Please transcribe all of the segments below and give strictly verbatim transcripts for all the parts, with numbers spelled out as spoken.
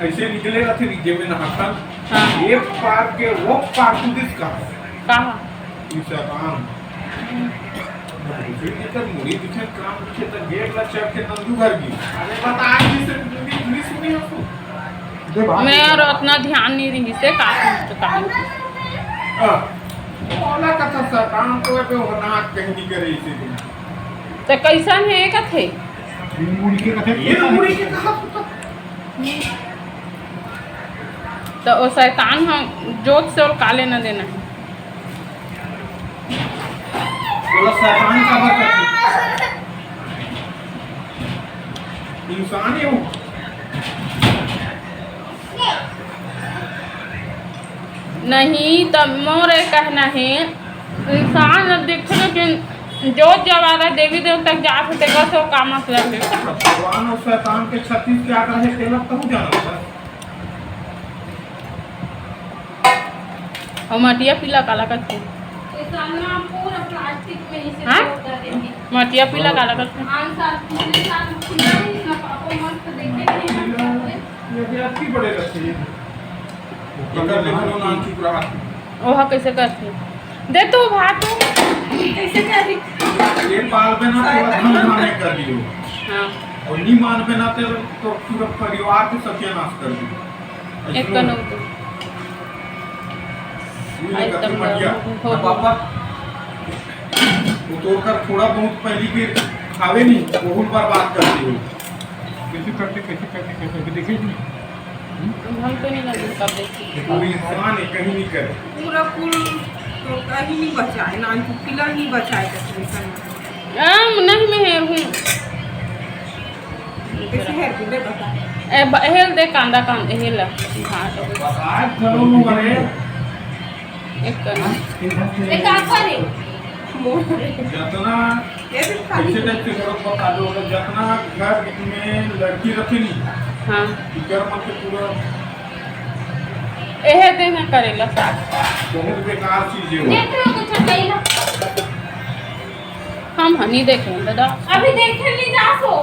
ऐसे निकले रथे नीचे में नहाथन। हाँ। ये पार के वो पार तू दिस का? कहाँ? ई शैतान। मुड़ी दिखे काम दिखे त गेट ला चढ़ के नंदू घर गिस। अरे बता, ऐसे पूरी पूरी सुनी हो तू। मैं और उतना ध्यान नहीं रही से का कुछ काम। हाँ। ओला कथा शैतान तो पे होना कहीं नहीं करे इसे। तो कैसन है कथे? मुड़ी के कथे? ये मुड़ी के कहा तू तो। तो ओ शैतान ह जोत से ओला का लेना देना है? ओला शैतान काबर कथे? इंसान है वो। नहीं, त मोर ये कहना है, इंसान ल दिखथे, लेकिन जोत जवारा देवी देवता तक जात हे, तेकर से का मतलब है? भगवान और शैतान के छत्तीस के आकर है, तेला कहूँ जाना था। और मटिया पीला काला कथे? ये सामने पूरा प्लास्टिक में इसे हाँ? तोड़ डालेंगे। मटिया पीला काला कथे? आन साल, पिछले साल खुला ही ना, पापा मस्त देखे थे। ये भी अच्छी बड़े रखते हैं। पकड़ ले, बोलो, नाम चुप रहा। ओहा कैसे करथे? दे तो भात। कैसे करी? ये पालबे ना, तो धन धाने कर दियो। हाँ। और नहीं मानबे ना, तो, तो पूरा परिवार के सत्यानाश कर दियो। एक ऐसे कनो तो। ये आई करके तब मटिया। हो ना गया। पापा, वो तोड़कर थोड़ा बहुत पहली के खावे नहीं, वो बर्बाद कर दियो। कैसे करते, कैसे करते, कैसे करते, देखे नहीं। हम तो नहीं लगे कब देखी। ये पूरी इंसान है, कहीं नहीं करे। पूरा कुल तो कहीं नहीं बचाए, नान चुटकिला नहीं बचाए, कसम से। हम नहीं, मैं हेर हूँ। कैसे हेर तू, दे बता। ए, ब-, हेल दे, कांदा, कांदा, हेल। हाँ, तो बस आज चलो, मरे। एक करना। एक आंखा रे। जतना ये भी खाली। ऐसे टाइप के घरों पर काजू होता, जतना घर में लड़की रखे नहीं, हाँ। घर मन के पूरा एहे देना करेला साग। बहुत बेकार चीज है वो। देख रहे हो कुछ कहीं ना? हम हनी देखे हैं दादा। अभी देखे नहीं जा सो।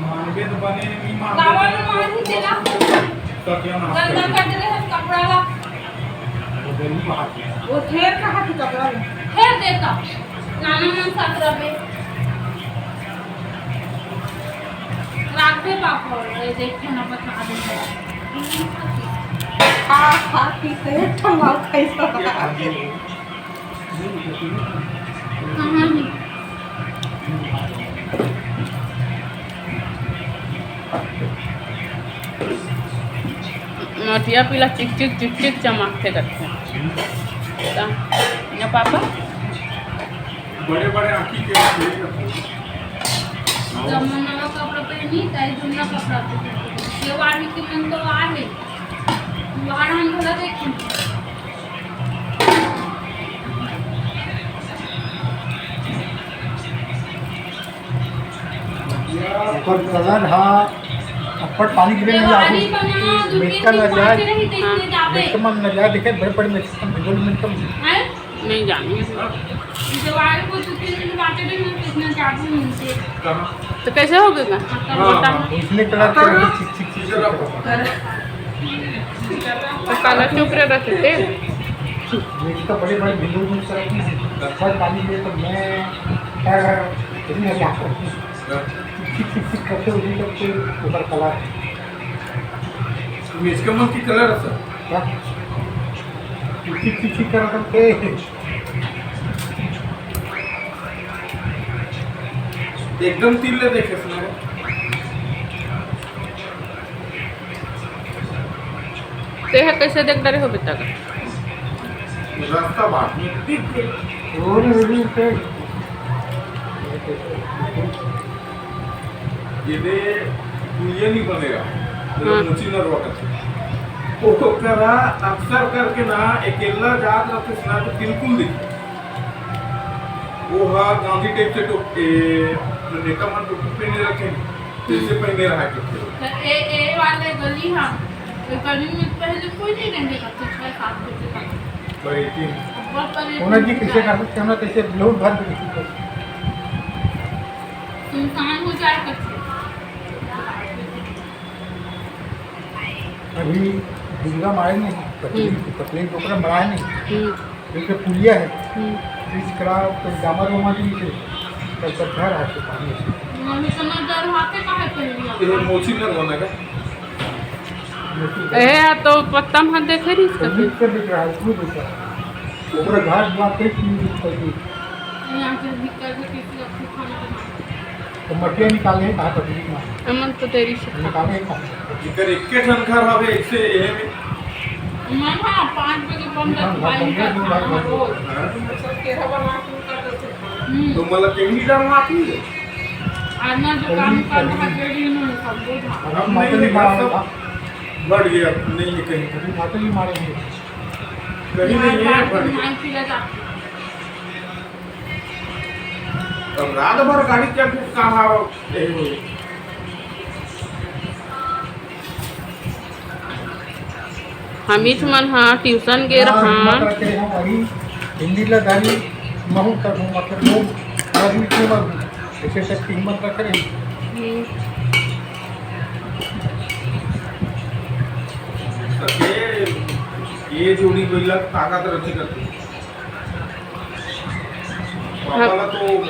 मानबे तो बने, नहीं मानबे बाबा तो ने मार ही देला। सत्यानाश गंदा कर कर दे रहे हैं कपड़ा ला। वो दिल्ली में हाथ में। वो ढेर कहाँ थी कपड़ा में? ढेर देता। नाना मन साथ रहे। रात में पापड़, ये देखे ना बता दे। हाँ, हाँ, ठीक है, ठंडा कैसा? कहाँ है? मटिया पीला चिक चिक चिक चिक चमकते करते हैं। तो, ना पापा? बड़े बड़े आँखी के जब मन नवा कपड़ा पहनी, ताई दुनिया कपड़ा पहनी। ये वाली के मन तो आ है। वारान भला देखें। ऊपर कलर हा, ऊपर पानी गिरे नहीं, आगू मेटका लग जाए, मेटका मन लग जाए, देखे बड़े बड़े मेटका, वीडियो में मेटका। नहीं जानी। जवार को तो तीन दिन बाटे दिन में कितना जादू मिलते। कहाँ? तो कैसे हो गया? हाँ, हाँ। इसने कलर के चिक चिक चिक चिक। तो काला चुप रह रखे थे। ये तो बड़े बड़े बिल्डिंग में सड़क में बहुत पानी गिरे तो मैं क्या कर, कितने क्या कर। चिक चिक चिक करते हुए जब कोई ऊपर कलर। इसका मन की कलर है सर। क्या? चिक चिक चिक कर रहे थे। एकदम तिल ले देखे सुना। तेहा कैसे देख डरे हो बेटा का? रास्ता बात नहीं। और ये भी से ये दे, ये नहीं बनेगा। मतलब हाँ। मुची नरवा का। ओकरा अक्सर करके ना अकेला जात रहते सुना तो बिल्कुल दिखे। वो हा गांधी टाइप से टोपी, जो नेता मन टोपी पहने रखे हैं, जैसे पहने रहा है टोपी। तो ए, ए वाले गली हाँ, तो गली में पहले कोई नहीं रहने का, पिछले सात बजे तक। पर एक ही बहुत परेशान होना जी, कैसे कर सकते हैं, हम लोग कैसे लोग घर पे किसी को सुनसान हो जाए करके। अभी दुर्गा मारे नहीं, पतली, हम्म। पतली डोकरा मारे नहीं। हम्म। एक तो पुलिया है, हम्म। बीच करा, तो जामा रोमा भी नहीं थे, तब तक घर आके पानी से। मम्मी तो ना डर हाथे का है पहली ये मोची न रोना का? ए, तो पत्ता में हाथ देखे रही इसका? तो नीचे दिख रहा है, उसमें दिख रहा है। ऊपर घास बात है कि ऊपर की। यहाँ से भीतर से किसी का खाना बना। तो मटिया निकाले हैं, कहाँ पर भी निकाले? अमन तो देरी से खा। निकाले हैं, कहाँ पर? इधर एक के ठन घर हवे, एक से ये में। मन हाँ, पाँच बजे बंद हाँ, रहता है, हाँ, हाँ, हाँ। रोज। हाँ। सब केरा बना के उनका करते हैं। हम्म। तो मतलब केहू नहीं डर मारती है? आज ना जो काम कर रहा है, डेढ़ दिन में सब लोग हाँ। हम नहीं है, घर सब बढ़ गया, नहीं है कहीं। अभी माता जी मारे हैं। कहीं नहीं है, बढ़ गया। अब रात भर गाड़ी चल के कहाँ हो, यही हो। हमीच मन हा ट्यूशन गे रहा। हिम्मत रखे हम अभी हिंदी ला गाड़ी महू कर हूँ, मतलब लोग आदमी के मत ऐसे शक्ति हिम्मत रख रहे हैं। हम्म। ये, ये जोड़ी कोई लग ताकत रखी करती। पापा ला तो